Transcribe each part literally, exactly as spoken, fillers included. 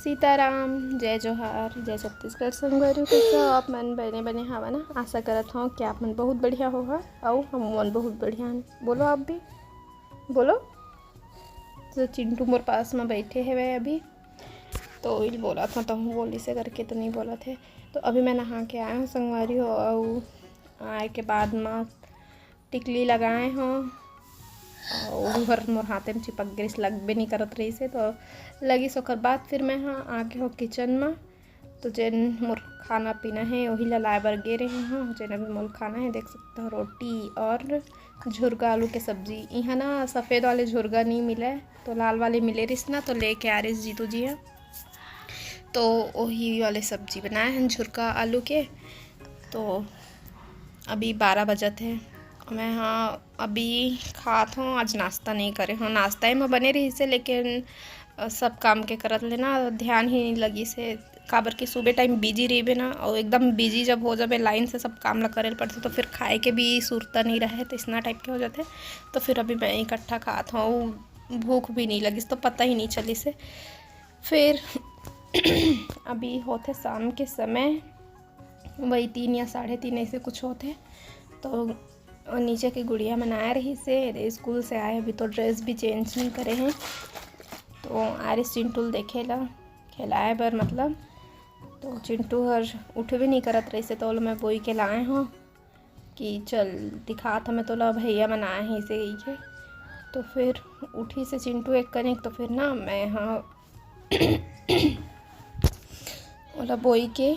सीताराम, जय जोहार, जय छत्तीसगढ़। संगवारी हो, कइसे हो आप मन? बने बने हवा ना? आशा करत हव कि आप मन बहुत बढ़िया होहा, अउ हम मन बहुत बढ़िया हन। बोलो आप भी, बोलो। तो चिंटू मोर पास में बैठे हवे अभी, तो इल बोलत हव, तहूँ बोल इसे करके तो नहीं बोलत हे। तो अभी मैं नहा के आए हव संगवारी हो, अउ आए के बाद में टिकली लगाए हव, अउ ओहू हर मोर हाथे में चिपक गिस, लगबे नहीं करत रहिस हे, तो लगिस। ओकर बाद फिर मैं हा आके हो किचन में, तो जेन मोर खाना पीना हे, वही ला लाए बर गे रहे हव। जेन अभी मोर खाना हे, देख सकते हो, रोटी और झुरका आलू के सब्जी। इहाँ ना सफ़ेद वाले झुरका नहीं मिले, तो लाल वाले मिले रिस ना, तो लेके आ रिस जीतू जी ह, तो वही वाले सब्जी बनाए हन झुरका आलू के। तो अभी बारह बजत हे, मैं हा अभी खात हव। आज नाश्ता नहीं करे हव, नाश्ता ही में बने रहिस हे, लेकिन अ, सब काम के करत ले ना ध्यान ही नहीं लगिस हे, काबर कि सुबह टाइम बिजी रहिबे ना, अउ एकदम बिजी जब हो जाबे, लाइन से सब काम ला करे ल पड़थे, तो फिर खाए के भी सुरता नहीं रहे, तो इसना टाइप के हो जाथे। तो फिर अभी मैं इकट्ठा खात हव, भूख भी नहीं लगिस, तो पता ही नहीं चलिस हे। फिर अभी होथे शाम के समय, वही तीन या साढ़े तीन ऐसे कुछ होथे, तो नीचे के गुड़िया मन आए रहिस हे, स्कूल से आए, अभी तो ड्रेस भी चेंज नहीं करे हे, तो आए रहिस चिंटू ल देखे ला, खेलाए बर मतलब। तो चिंटू हर उठबे नहीं करत रहिस हे, तो ओला मैं बोई के लाए हव कि चल दिखात हव मैं तोला, भैया मन आए हे, इसे कहिके। तो फिर उठिस हे चिंटू एक कनिक, तो फिर ना मैं हा ओला बोई के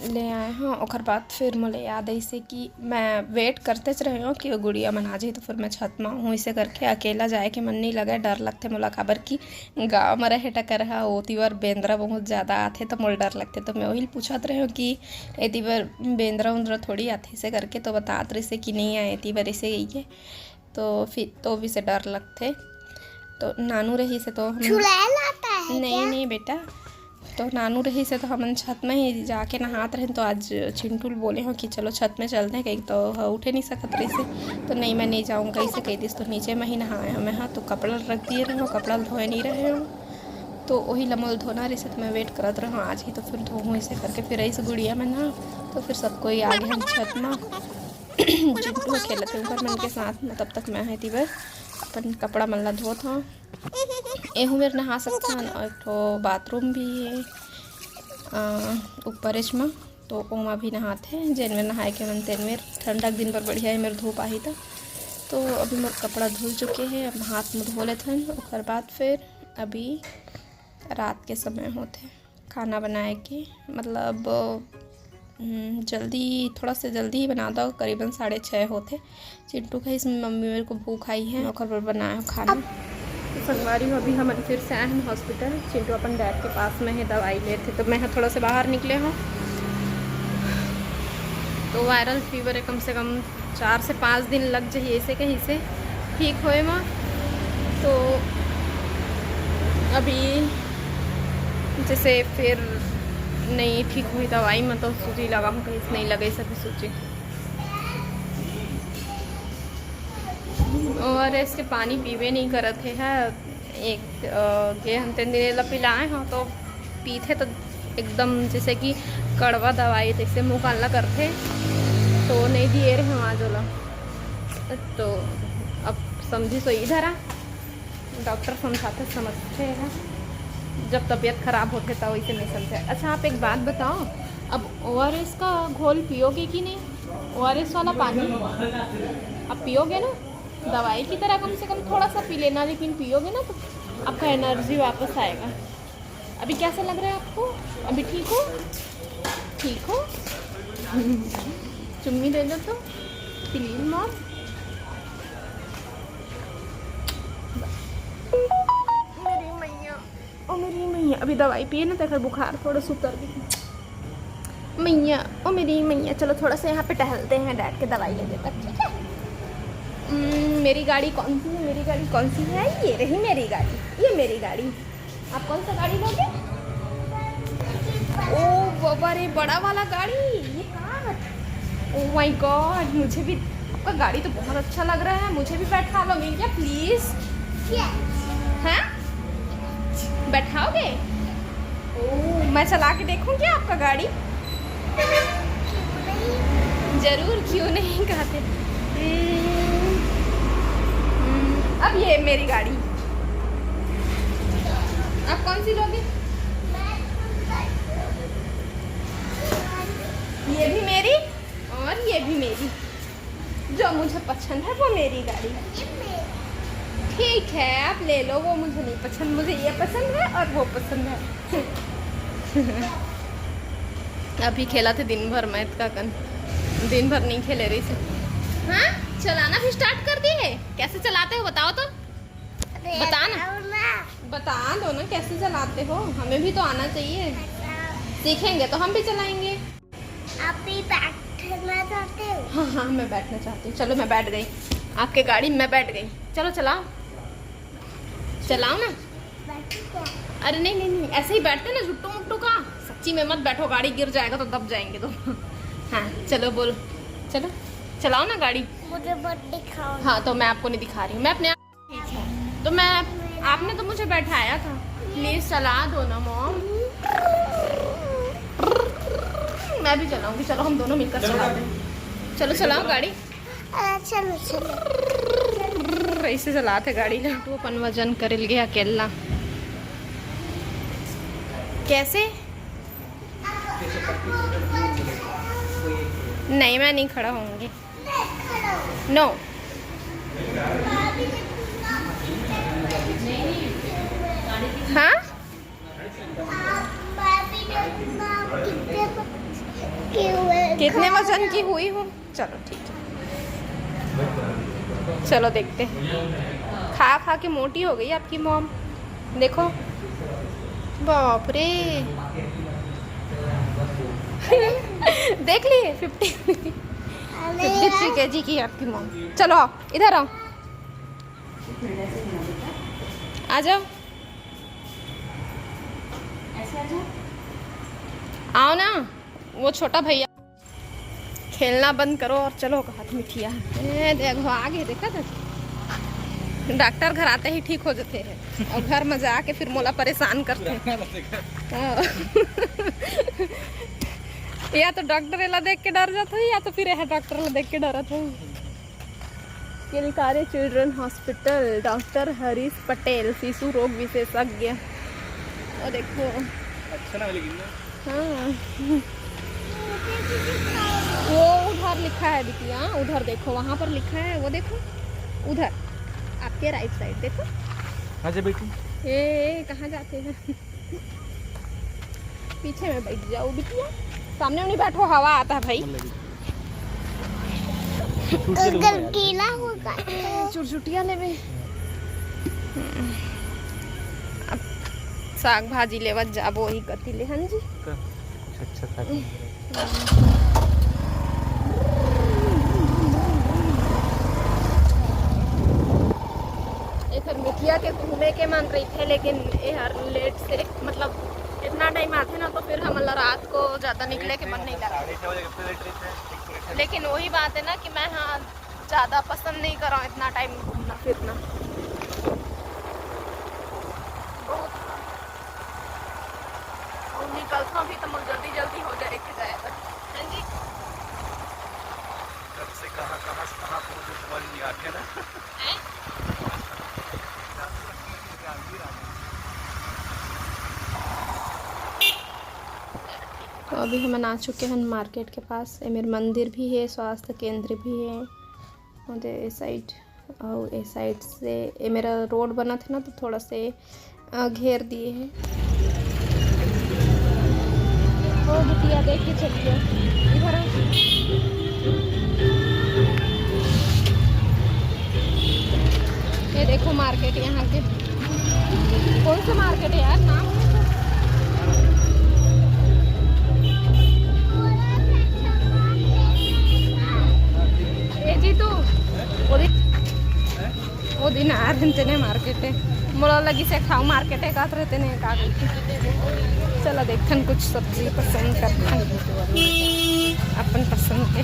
ले आए हव। ओकर बाद फिर मोला याद आइस हे कि मैं वेट करतेच रहे हव कि वो गुड़िया मन आ जाही, तो फिर मैं छत में आहूँ। इसे करके अकेला जाए के मन नहीं लगे, डर लगथे मोला, काबर कि गाँव में रहे टकर हा, ओती बर बेंदरा बहुत ज़्यादा आथे, तो मोला डर लगथे। तो मैं वही ल पूछत रहे हव कि एती बर बेंदरा उंदरा थोड़ी आथे, इसे करके। तो बतात रहिस हे कि नहीं आए एती बर, इसे कहिके। तो फिर तो भी से डर लगथे। तो नानू रहिस हे तो हम चुड़ैल आता है नहीं, क्या? नहीं बेटा, तो नानू रहिस हे तो हमन छत में ही जाके नहात रहेन। तो आज चिंटू ल बोले हव कि चलो छत में चलते हैं, कहीं तो ह उठे नहीं सकत रहिस हे। तो नहीं, मैं नहीं जाऊँगा, इसे कहि दिस। तो नीचे में ही नहाए हव मैं हा, तो कपड़ा रख दिए रहे हव, कपड़ा ल धोए नहीं रहे हव, तो वही ला मोला धोना रहिस हे, तो मैं वेट करत रहे हव आज ही तो फिर धोहूँ, इसे करके। फिर आइस गुड़िया मन हा, तो फिर सब कोई आ गे हन छत में। चिंटू ह खेलत हे उंकर मन के साथ में, तब तक मैं हा एती बर अपन कपड़ा मन ला धोत हव। एहू मेर नहा सकथन, अउ एक ठो बाथरूम भी हे, अ, ऊपरेच म, तो ओमा भी नहाथे। जेन मेर नहाए के मन तेन मेर, ठंडा के दिन बर बढ़िया हे, मेर धूप आही त। तो अभी मोर कपड़ा धुल चुके हे, अब हाथ मुंह धो लेथन, ओकर बाद फिर अभी रात के समय होथे। खाना बनाए के, मतलब, हम्म, जल्दी, थोड़ा सा जल्दी ही बना दो, करीबन साढ़े छः होथे। चिंटू कहिस, "मम्मी, मेरे को भूख आई है," ओकर बर बनाए हो खाना। तो संगवारी हो, अभी हमन फिर से आए हैं हॉस्पिटल। चिंटू अपन डैड के पास में है, दवाई लेथे, तो मैं थोड़ा सा बाहर निकले हूँ। तो वायरल फीवर है, कम से कम चार से पाँच दिन लग जाही ऐसे कहीं से ठीक होए में। तो अभी जैसे फिर नहीं ठीक हुई दवाई में, तो सूजी लगा हूँ, कहीं से नहीं लगे सभी सूजी। ओ आर एस के पानी पीबे नहीं करत हे, है एक, अ, गे हम तेन दिन एला पिलाए हव, तो पीथे तो एकदम जैसे कि कड़वा दवाई जैसे मुँह काला करथे, तो नहीं दिए रहे हव आज ओला। तो अब समझी तो इधर आ, डॉक्टर समझाथे, समझथे है, जब तबीयत खराब होथे तब इसे नहीं समझे। अच्छा, आप एक बात बताओ, अब ओ आर एस का घोल पियोगे कि नहीं? ओ आर एस वाला पानी आप पियोगे ना, दवाई की तरह कम से कम थोड़ा सा पी लेना, लेकिन पियोगे ना तो आपका एनर्जी वापस आएगा। अभी कैसा लग रहा है आपको? अभी ठीक हो? ठीक हो? चुम्मी दे दो तो, प्लीज मॉम। मेरी मैया, ओ मेरी मैया, अभी दवाई पिए ना, तो बुखार थोड़ा सा उतर गई। मैया, ओ मेरी मैया, चलो थोड़ा सा यहाँ पे टहलते हैं, डैड के दवाई लेने तक, ठीक है? हम्म, मेरी गाड़ी कौन सी है? मेरी गाड़ी कौन सी है? ये रही मेरी गाड़ी, ये मेरी गाड़ी। आप कौन सा गाड़ी लोगे? ओ बाबा रे, बड़ा वाला गाड़ी। ये कहाँ है? Oh my God, मुझे भी, आपका गाड़ी तो बहुत अच्छा लग रहा है, मुझे भी बैठा लो भैया, प्लीज। हाँ, बैठाओगे? ओ मैं चला के देखूं क्या आपका गाड़ी? जरूर, क्यों नहीं कहते। हम्म, हम्म, अब ये मेरी गाड़ी, आप कौन सी लोगे? ये भी मेरी और ये भी मेरी। जो मुझे पसंद है वो मेरी गाड़ी है। ठीक है, आप ले लो, वो मुझे नहीं पसंद, मुझे ये पसंद है और वो पसंद है। अभी खेला थे दिन भर, मैं इतना कन दिन भर नहीं खेले रही से। हाँ, चलाना भी स्टार्ट कर दिए। कैसे चलाते हो बताओ तो? बताना। बता दो ना कैसे चलाते हो, हमें भी तो आना चाहिए। सीखेंगे तो हम भी चलाएंगे। आप भी बैठना चाहते हो? हाँ हाँ, मैं बैठना चाहती हूँ। चलो, मैं बैठ गई आपके गाड़ी में, बैठ गई। चलो, चलाओ, चलाओ ना। अरे नहीं नहीं नहीं, ऐसे ही बैठते ना झुट्टू मुट्टू का। सच्ची में मत बैठो, गाड़ी गिर जाएगा तो दब जाएंगे तो। हाँ, चलो, बोलो, चलो, चलाओ ना गाड़ी। मुझे मत दिखाओ। हाँ, तो मैं आपको नहीं दिखा रही हूँ, मैं अपने आप। ठीक है, तो मैं, आपने तो मुझे बैठाया था, प्लीज चला दो ना मॉम। मैं भी चलाऊंगी, चलो, हम दोनों मिलकर चलाते हैं। चलो, चलाओ गाड़ी। चलो, चलो। ऐसे चलाते गाड़ी ला। तो अपन वजन करे लगे अकेला। कैसे? नहीं, मैं नहीं खड़ा होंगी। नो। हाँ, कितने वजन की हुई हूँ? चलो, ठीक है, चलो, देखते हैं। खा खा के मोटी हो गई आपकी मॉम। देखो, बाप रे। देख लिए, फिफ्टी फिफ्टी थ्री के जी की आपकी मॉम। चलो, आओ, इधर आओ। आ जाओ, आओ ना। वो छोटा भैया, खेलना बंद करो और चलो, हाथ मिठिया। ए, देखो, आगे देखा था, डॉक्टर घर आते ही ठीक हो जाते हैं और घर में जाके फिर मोला परेशान करते हैं। हाँ। या तो डॉक्टर ला देख के डर जाता है, या तो फिर यह डॉक्टर ला देख के डरत है। Kilkari children hospital, doctor Harish Patel, शिशु रोग विशेषज्ञ। वो देखो। अच्छा ना, लेकिन ना। हाँ। वो उधर लिखा है बिटिया, उधर देखो, वहाँ पर लिखा है, वो देखो उधर, आपके राइट साइड देखो। हाँ जी बेटी। ए, ए, कहाँ जाते हैं? पीछे में बैठ जाओ बिटिया, सामने में नहीं बैठो, हवा आता है भाई। गलगीला होगा। चुरचुटिया लेवे। अब साग भाजी लेवत जाबो वही कति ले, हाँ जी। अच्छा, अच्छा, साग। एकर मिठिया के घूमे के मन रहिथे, लेकिन एहर लेट से, मतलब, इतना टाइम आथे ना, तो फिर हमन ला रात को ज्यादा निकले के मन नहीं लगता। साढ़े छः बजे कितने लेट रहते हैं? लेकिन वही बात है ना कि मैं, हाँ, ज्यादा पसंद नहीं करा इतना टाइम घूमना फिरना। बहुत, और निकलता भी तो मुझे जल्दी जल्दी हो जाए के जाए तो। हाँ जी। कब से कहाँ, कहाँ से कहाँ पहुँचे, समझ नहीं आते ना। हैं? तो अभी हमन आ चुके हैं मार्केट के पास। ए मेर मंदिर भी है, स्वास्थ्य केंद्र भी है। और ए साइड, और ए साइड से, ए मेरा रोड बना था ना, तो थोड़ा से, अ, घेर दिए हैं। ओ बिटिया, देख के चलिए, इधर आ। ये देखो मार्केट यहाँ के, कौन सा मार्केट है यार, नाम नहीं पता। ए जी, तू वो दिन, वो दिन आ रहे तेने मार्केट है, मोला लगी से खाऊ मार्केट है, कात रहते ने का गई। चलो देखथन, कुछ सब्जी पसंद करथन अपन पसंद के।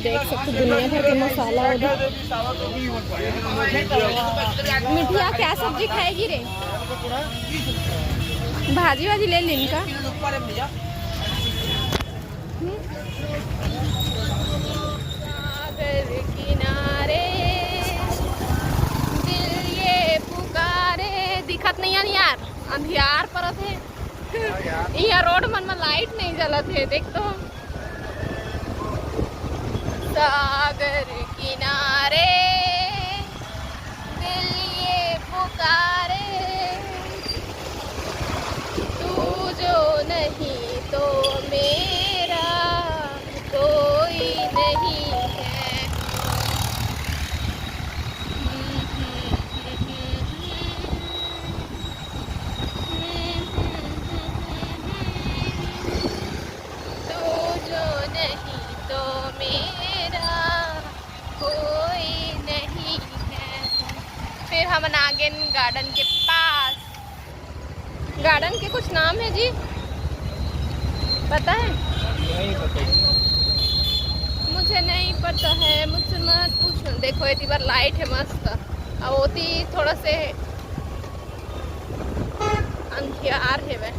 देख सकते दुनिया भर के मसाला उधर। मिठिया, क्या सब्जी खाएगी रे? भाजी वाजी ले ली इनका। सागर किनारे दिल ये पुकारे। दिखत नहीं है यार, अंधियार परत है। यहाँ रोड मन में लाइट नहीं जलत है, देख तो। सागर किनारे दिल ये पुकारे, तू जो नहीं तो मेरा कोई नहीं है। तू जो नहीं तो मेरा कोई नहीं है। फिर हमन आ गेन गार्डन के पास। गार्डन के कुछ नाम है जी, पता है? नहीं पता। मुझे नहीं पता है, मुझसे मत पूछो। देखो, एती बार लाइट है मस्त, अब ओती थोड़ा से अंधियार है वह।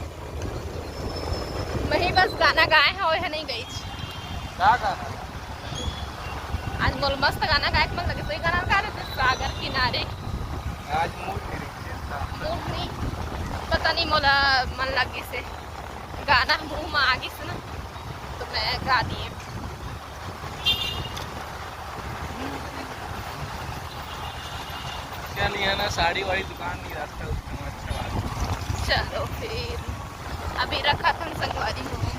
मैं ही बस गाना गाए हव, ओहे नहीं गई। का गाना? आज मोला मस्त गाना गाए के मन लगे, सही गाना गा रहे थे, सागर किनारे। आज मूड नहीं रही है। मूड नहीं, पता नहीं मोला मन लग गई से गाना मुंह में आ गई से ना, तो मैं गा दिए। चल, यहाँ ना साड़ी वाड़ी दुकान नहीं, रास्ता उतना अच्छा बात। चलो फिर, अभी रखा था संगवारी हो।